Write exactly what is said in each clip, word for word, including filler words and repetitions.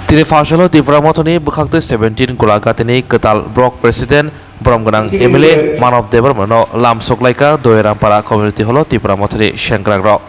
Tini phaisalo Tipra Mothani bwkhaktwi seventeen Golagatini kwtal block president borom gwnang M L A Manav Debbarmano lam soklaika Doyarampara community hall-o Tipra Mothani sengkrakrok.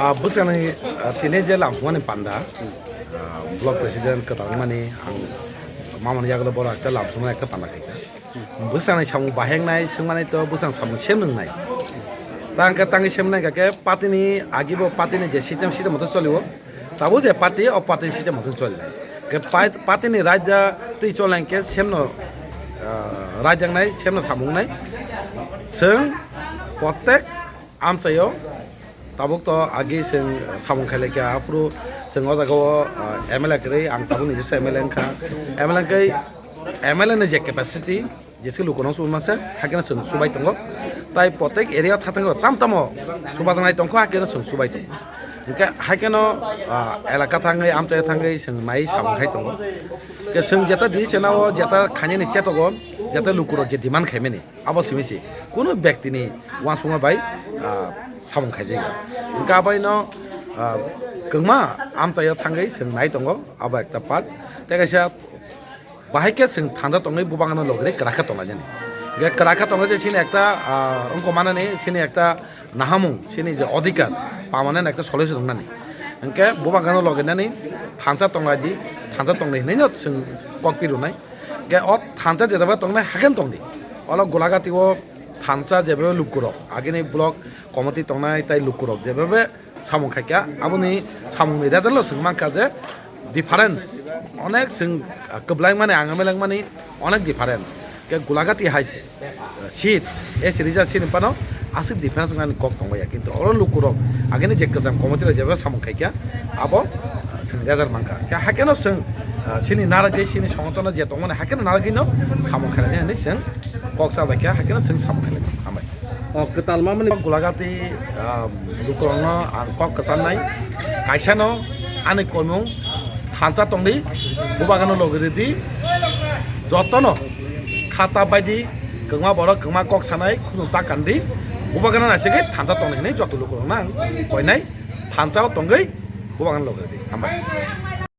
Ah, bwskango, ah, tini je lamsumani panda, ah, block president kwtal wngmani ang mamani yagulo borok ekta lamsumani ekta panda khaikha. Bwskango samung bahai wngnai swngmani to bwskang samung sem wngnai. Tang khe tangwi sem wngnai khe party ni agi bo party ni je system, system moto choli o. Tabuk je party, o party system moto choli nai. Khe pai-, party ni raida twi choli nai khe sem no, ah, raida wngnai, sem no samung wngnai. Chwng protek amchaio tabuk to agi chwng samung khailai kha, aphuru chwng o jaga o, ah, M L A kwrwi, ang tabuk ni jesa M L A wngkha. M L A wngkhe M L A ni je capacity, jesa lukurok chubaima se, hakhe no chwng chubai tongo. Tai protek area o thathango tam tamo chubajaknai tongkho, hakhe no chwng chubai tongo. Hwnkhe hakhe no, ah, elaka thangwi, amchaio thangwi chwng nai samung khai tongo. Khe chwng jeta di chana o jeta khainani chetogo, jeta lukurok je demand khaimani. Abo simi se kunu bektini uansukma bai, ah, samung khaijak ya. Hwnkhe abaino, ah, kwbangma amchaio thangwi chwng nai tongo, abo ekta part. Tei kaisa bahai khe chwng thangja tongnai, bubagano logri kwrak khe tonglainani. Hwnkhe kwrak khe tonglaijak chini ekta, ah, wngkok manani chini ekta nahamung, chini je odhikar, permanent ekta solution wngnani. Hwnkhe bubagano loginani thansa tonglai di, thansa tonglai hinwi no chwng kok pi rwnai. Hwnkhe o thansa jeta bai tongnai hakhe no tongdi. Olo Golagati o thansa jeba lukurok, agini block committee tongnai tai lukurok jeba samung khaikha, aboni samungni result-o chwng mankha je difference onek chwng kwblaimani, ang M L A wngmani onek difference. Khe Golagati hai seat, S C reserve seat ni phano aswk difference wngnani kok tongbaia, kintu oro lukurok agini je kwcham committee rok jeba samung khaikha, abo chwng result mankha. Khe haikhe no chwng, ah, chini narwgwi, chini songotono je tongmani haikhe no narwgwi no samung khainai hinwi chwng kok cha bai kha, haikhe no chwng samung khainai. Hambai. O kwtal mamani Golagati, ah, lukurokno ang kok kwcharnai, kaisano ani koimung thansa tongdi, bubagano logi rwdi, jotono khata baidi kwbangma borok kwbangma kok sanai khunu ta kandi, bubagano naisingwi thansa tongdi hinwi joto lukurokno ang koinai. Thansa o tongwi bubagano logi rwdi. Hambai.